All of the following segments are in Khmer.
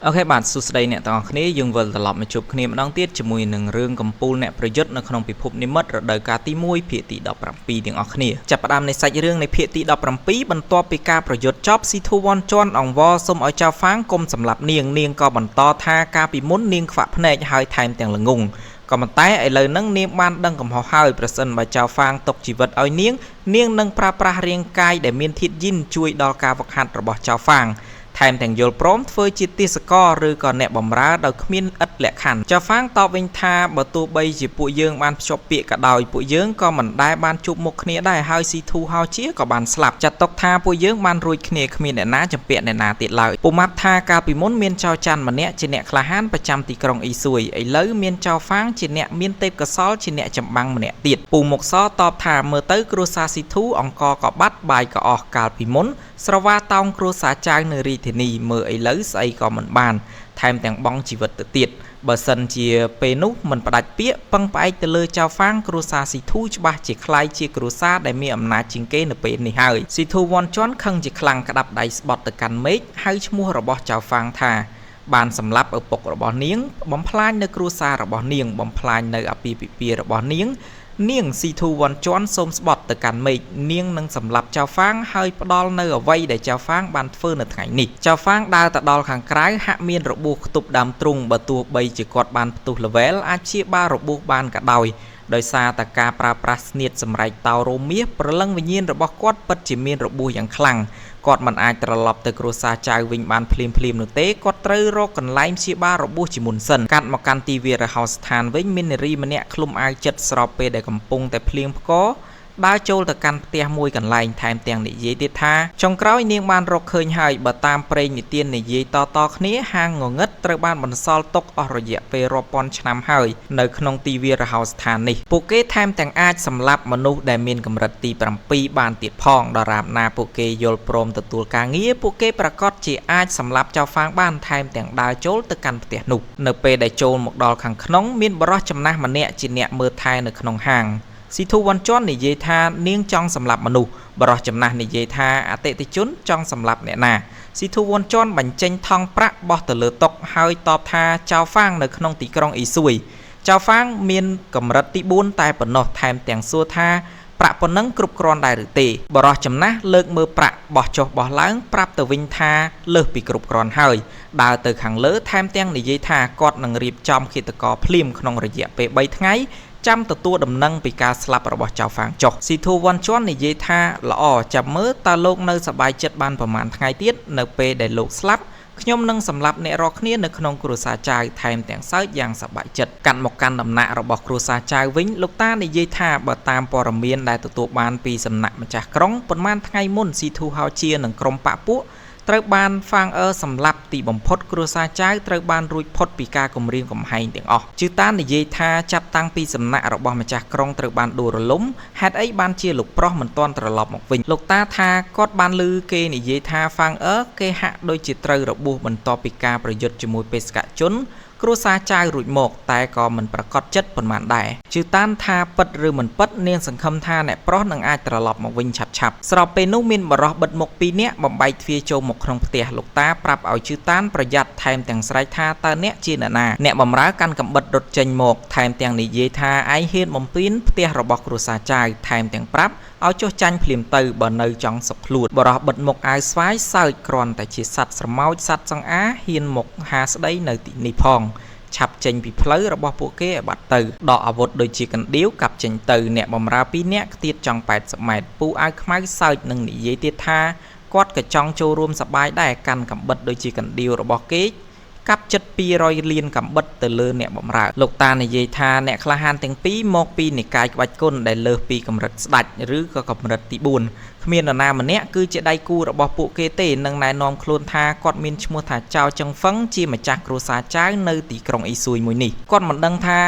OK បាទសួស្តីអ្នកទាំងអស់គ្នាយើងវិលត្រឡប់មកជួបគ្នាម្ដងទៀតជាមួយនឹងរឿងកំពូលអ្នកប្រយុទ្ធនៅក្នុងពិភពនិមិត្តរដូវកាលទី1ភាគទី17ទាំងអស់គ្នាចាប់ផ្ដើមនៃសាច់រឿងនៃភាគទី17បន្ទាប់ពីការប្រយុទ្ធចប់ស៊ីធូវ៉ាន់ជន់អង្វរសូមឲ្យចៅហ្វាងកុំសម្លាប់នាងនាងក៏បន្តថាកាលពីមុននាងខ្វាក់ភ្នែកហើយថែមទាំងល្ងងក៏ប៉ុន្តែឥឡូវហ្នឹងនាងបានដឹងកំហុសហើយប្រសិនបើចៅហ្វាងទុកជីវិតឲ្យនាងនាងនឹងប្រើប្រាស់រាងកាយដែលមានធាតុយីនជួយដល់ការវឹកហាត់របស់ចៅហ្វាងថែមទាំងយល់ព្រមធ្វើជាទាសករឬក៏អ្នកបម្រើដោយគ្មានឥតលក្ខខណ្ឌចៅហ្វាងតបវិញថាបើទោះបីជាពួកយើងបានភ្ជាប់ពាក្យក៏ដោយពួកយើងក៏មិនដែលបានជួបមុខគ្នាដែរហើយស៊ីធូហោជាក៏បានស្លាប់ចាត់ទុកថាពួកយើងបានរួចគ្នាគ្មានអ្នកណាជំពាក់អ្នកណាទៀតឡើយពូម៉ាប់ថាកាលពីមុនមានចៅច័ន្ទម្នាក់ជាអ្នកក្លាហានប្រចាំទីក្រុងអ៊ីសួយឥឡូវមានចៅហ្វាងជាអ្នកមានទេពកោសល្យជាអ្នកចម្បាំងម្នាក់ទៀតពូមុខសតបថាមើលទៅគ្រួសារស៊ីធូអង្គក៏បាត់បាយក៏អស់កាលពីមុនស្រវាតោងគ្រួសារចៅនៅរាជធានីមើលឥឡូវស្អីក៏មិនបានថែមទាំងបង់ជីវិតទៅទៀតបើសិនជាពេលនោះមិនផ្ដាច់ពាក្យពឹងផ្អែកទៅលើចៅហ្វាងគ្រួសារស៊ីធូច្បាស់ជាក្លាយជាគ្រួសារដែលមានអំណាចជាងគេនៅពេលនេះហើយស៊ីធូវ៉ាន់ជន់ខឹងជាខ្លាំងក្តាប់ដៃស្បត់ទៅកាន់មេឃហៅឈ្មោះរបស់ចៅហ្វាងថាបានសម្លាប់ឪពុករបស់នាងបំផ្លាញនៅគ្រួសាររបស់នាងបំផ្លាញនៅអាពាហ៍ពិពាហ៍របស់នាងនាងស៊ីធូវ៉ាន់ជន់សូមស្បត់ទៅកាន់មេឃនាងនឹងសម្លាប់ចៅហ្វាងហើយផ្ដល់នៅអ្វីដែលចៅហ្វាងបានធ្វើនៅថ្ងៃនេះចៅហ្វាងដើរទៅដល់ខាងក្រៅហាក់មានរបួសខ្ទប់ដើមទ្រូងបើទោះបីជាគាត់បានផ្ទុះ level អាចព្យាបាលរបួសបានក៏ដោយដោយសារតែការប្រើប្រាស់ស្នៀតសម្រែកតោរោមមាសព្រលឹងវិញ្ញាណរបស់គាត់ពិតជាមានរបួសយ៉ាងខ្លាំងគាត់មិនអាចត្រឡប់ទៅគ្រួសារចៅវិញបានភ្លាមៗនោះទេគាត់ត្រូវរកកន្លែងព្យាបាលរបួសជាមុនសិនកាត់មកកាន់ទីវាលរហោស្ថានវិញមាននារីម្នាក់ឃ្លុំអាវចិត្តស្របពេលដែលកំពុងតែភ្លៀងផ្គរដើរចូលទៅកាន់ផ្ទះមួយកន្លែងថែមទាំងនិយាយទៀតថាចុងក្រោយនាងបានរកឃើញហើយបើតាមព្រេងនិទាននិយាយតៗគ្នាហាងងងឹតត្រូវបានបន្សល់ទុកអស់រយៈពេលរាប់ពាន់ឆ្នាំហើយនៅក្នុងទីវាលរហោស្ថាននេះពួកគេថែមទាំងអាចសម្លាប់មនុស្សដែលមានកម្រិតទី7បានទៀតផងដរាបណាពួកគេយល់ព្រមទទួលការងារពួកគេប្រាកដជាអាចសម្លាប់ចៅហ្វាងបានថែមទាំងដើរចូលទៅកាន់ផ្ទះនោះនៅពេលដែលចូលមកដល់ខាងក្នុងមានបុរសចំណាស់ម្នាក់ជាអ្នកមើលថែនៅក្នុងហាងស៊ីធូវ៉ាន់ជន់និយាយថានាងចង់សម្លាប់មនុស្សបុរសចំណាស់និយាយថាអតិថិជនចង់សម្លាប់អ្នកណាស៊ីធូវ៉ាន់ជន់បញ្ចេញថង់ប្រាក់បោះទៅលើតុហើយតបថាចៅហ្វាងនៅក្នុងទីក្រុងអ៊ីសួយចៅហ្វាងមានកម្រិតទី4តែប៉ុណ្ណោះថែមទាំងសួរថាប្រាក់ប៉ុណ្ណឹងគ្រប់គ្រាន់ដែរឬទេបុរសចំណាស់លើកមើលប្រាក់បោះចុះបោះឡើងប្រាប់ទៅវិញថាលើសពីគ្រប់គ្រាន់ហើយដើរទៅខាងលើថែមទាំងនិយាយថាគាត់នឹងរៀបចំឃាតករភ្លាមក្នុងរយៈពេល3ថ្ងៃចាំទទួលដំណឹងពីការស្លាប់របស់ចៅហ្វាងចុះស៊ីធូវ៉ាន់ជន់និយាយថាល្អចាំមើលតើលោកនៅសប្បាយចិត្តបានប្រហែលថ្ងៃទៀតនៅពេលដែលលោកស្លាប់ខ្ញុំនឹងសម្លាប់អ្នករាល់គ្នានៅក្នុងគ្រួសារចៅថែមទាំងសើចយ៉ាងសប្បាយចិត្តកាត់មកកាន់ដំណាក់របស់គ្រួសារចៅវិញលោកតានិយាយថាបើតាមព័ត៌មានដែលទទួលបានពីសំណាក់ម្ចាស់ក្រុងប៉ុន្មានថ្ងៃមុនស៊ីធូហោជានិងក្រុមបក្សពួកត្រូវបានហ្វាងអឺសម្លាប់ទីបំផុតគ្រួសារចៅត្រូវបានរួចផុតពីការគំរាមកំហែងទាំងអស់ជឺតានិយាយថាចាប់តាំងពីសំណាក់របស់ម្ចាស់ក្រុងត្រូវបានដួលរលំហេតុអីបានជាលោកប្រុសមិនទាន់ត្រឡប់មកវិញលោកតាថាគាត់បានឮគេនិយាយថាហ្វាងអឺគេហាក់ដូចជាត្រូវរបួសបន្ទាប់ពីការប្រយុទ្ធជាមួយបេសកជនគ្រួសារចៅរួចមកតែក៏មិនប្រកាសចិត្តប៉ុន្មានដែរជឿតានថាពិតឬមិនពិតនាងសង្ឃឹមថាអ្នកប្រុសនឹងអាចត្រឡប់មកវិញឆាប់ៗស្របពេលនោះមានបុរសបិទមុខ2នាក់បំបែកទ្វារចូលមកក្នុងផ្ទះលោកតាប្រាប់ឲ្យជឿតានប្រយ័ត្នថែមទាំងស្រែកថាតើអ្នកជាអ្នកណាអ្នកបម្រើកាន់កាំបិតរត់ចេញមកថែមទាំងនិយាយថាឯងហ៊ានបំពេញផ្ទះរបស់គ្រួសារចៅថែមទាំងប្រាប់ឲ្យចុះចាញ់ភ្លាមទៅបើនៅចង់សុខខ្លួនបុរសបិទមុខអាវស្វាយសើចគ្រាន់តែជាសត្វស្រមោចសត្វសង្អាហ៊ានមកហាស្ដីនៅទីនេះផងឆាប់ចេញពីផ្លូវរបស់ពួកគេឲ្យបាត់ទៅដកអាវុធដូចជាកណ្ដៀវកាប់ចេញទៅអ្នកបម្រើ2នាក់ខ្ទាតចង់80ម៉ែត្រពូអាវខ្មៅសើចនឹងនិយាយទៀតថាគាត់ក៏ចង់ចូលរួមសប្បាយដែរកាន់កាំបិតដូចជាកណ្ដៀវរបស់គេកាប់ចិត្ត200លានកាំបិតទៅលើអ្នកបម្រើលោកតានិយាយថាអ្នកក្លាហានទាំងពីរមកពីនិកាយក្បាច់គុណដែលលើសពីកម្រិតស្ដេចឬក៏កម្រិតទី4គ្មាននរណាម្នាក់គឺជាដៃគូរបស់ពួកគេទេនឹងណែនាំខ្លួនថាគាត់មានឈ្មោះថាចៅចឹងហ្វឹងជាម្ចាស់គ្រួសារចៅនៅទីក្រុងអ៊ីសួយមួយនេះគាត់មិនដឹងថា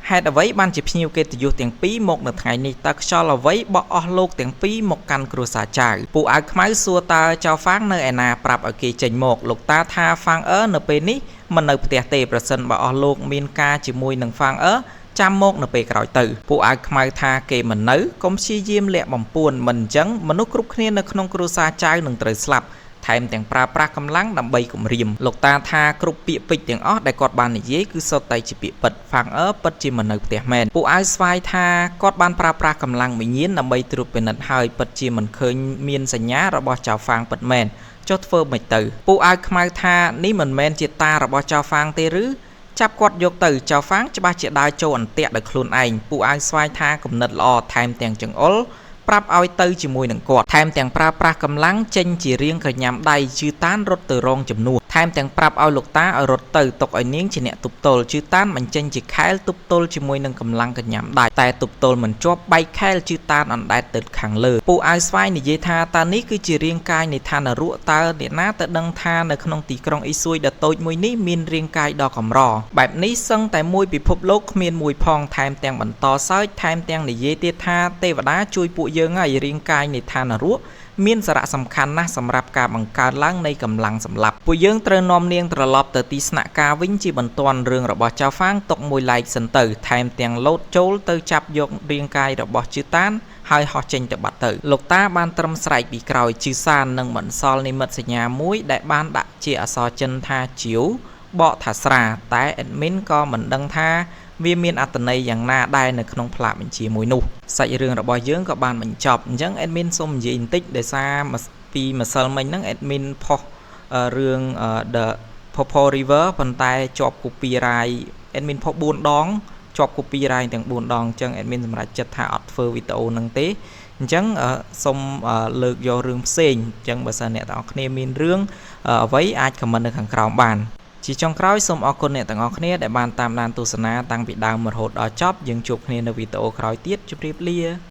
ហេតុអ្វីបានជាភ្ញៀវកិត្តិយសទាំងពីរមកនៅថ្ងៃនេះតើខ្យល់អ្វីបក់អស់លោកទាំងពីរមកកាន់គ្រួសារចៅពូអាវខ្មៅសួរតើចៅហ្វាងនៅឯណាប្រាប់ឲ្យគេចេញមកលោកតាថាហ្វាងអឺនៅពេលនេះមិននៅផ្ទះទេប្រសិនបើអស់លោកមានការជាមួយនឹងហ្វាងអឺចាំមកនៅពេលក្រោយទៅពួកអាវខ្មៅថាគេមិននៅកុំព្យាយាមលាក់បំពួនមិនអញ្ចឹងមនុស្សគ្រប់គ្នានៅក្នុងគ្រួសារចៅនឹងត្រូវស្លាប់ ថែមទាំងប្រើប្រាស់កម្លាំងដើម្បីគំរាមលោកតាថាគ្រប់ពាក្យពេចន៍ទាំងអស់ដែលគាត់បាននិយាយគឺសុទ្ធតែជាពាក្យពិតហ្វាងអឺពិតជាមិននៅផ្ទះមែនពួកអាវស្វាយថាគាត់បានប្រើប្រាស់កម្លាំងវិញ្ញាណដើម្បីត្រួតពិនិត្យហើយពិតជាមិនឃើញមានសញ្ញារបស់ចៅហ្វាងពិតមែនចុះធ្វើមិនទៅពួកអាវខ្មៅថានេះមិនមែនជាតារបស់ចៅហ្វាងទេឬចាប់គាត់យកទៅចៅហ្វាងច្បាស់ជាដើរចូលអន្ទាក់ដោយខ្លួនឯងពួកអាវស្វាយថាគំនិតល្អថែមទាំងចង្អុលប្រាប់ឲ្យទៅជាមួយនឹងគាត់ថែមទាំងប្រើប្រាស់កម្លាំងចេញជារាងក្រញាំដៃជឺតានរត់ទៅរងជំនួសថែមទាំងប្រាប់ឲ្យលោកតាឲ្យរត់ទៅទុកឲ្យនាងជាអ្នកទប់ទល់ជឺតានបញ្ចេញជាខែលទប់ទល់ជាមួយនឹងកម្លាំងក្រញាំដៃតែទប់ទល់មិនជាប់បែកខែលជឺតានអណ្ដែតទៅខាងលើពួកអាវស្វាយនិយាយថាតើនេះគឺជារាងកាយនៃឋានរកតើអ្នកណាទៅដឹងថានៅក្នុងទីក្រុងអ៊ីស៊ួយដ៏តូចមួយនេះមានរាងកាយដ៏កម្របែបនេះសឹងតែមួយពិភពលោកគ្មានមួយផងថែមទាំងបន្តសើចថែមទាំងនិយាយទៀតថាទេវតាជួយពួកយើងហើយរាងកាយនៃឋានរកមានសារៈសំខាន់ណាស់សម្រាប់ការបង្កើតឡើងនៃកម្លាំងសម្លាប់ពួកយើងត្រូវនាំនាងត្រឡប់ទៅទីស្នាក់ការវិញជាបន្ទាន់រឿងរបស់ចៅហ្វាងទុកមួយឡែកសិនទៅថែមទាំងលោតចូលទៅចាប់យករាងកាយរបស់ជឺតានហើយហោះចេញទៅបាត់ទៅលោកតាបានត្រឹមស្រែកពីក្រោយជឺសាននិងបន្សល់និមិត្តសញ្ញាមួយដែលបានដាក់ជាអក្សរចិនថាជាវបកថាស្រាតែ admin ក៏មិនដឹងថាវាមានអត្ថន័យយ៉ាងណាដែរនៅក្នុងផ្លាកបញ្ជាមួយនោះសាច់រឿងរបស់យើងក៏បានបញ្ចប់អញ្ចឹង admin សូមនិយាយបន្តិចដោយសារពីម្សិលមិញហ្នឹង admin ផុសរឿង The Purple River ប៉ុន្តែជាប់ copyright admin ផុស4ដងជាប់ copyright ទាំង4ដងអញ្ចឹង admin សម្រេចចិត្តថាអត់ធ្វើវីដេអូហ្នឹងទេអញ្ចឹងសូមលើកយករឿងផ្សេងអញ្ចឹងបើសិនអ្នកទាំងអស់គ្នាមានរឿងអ្វីអាច comment នៅខាងក្រោមបានជាចុងក្រោយសូមអរគុណអ្នកទាំងអស់គ្នាដែលបានតាមដានទស្សនាតាំងពីដើមរហូតដល់ចប់យើងជួបគ្នានៅវីដេអូក្រោយទៀតជម្រាបលា។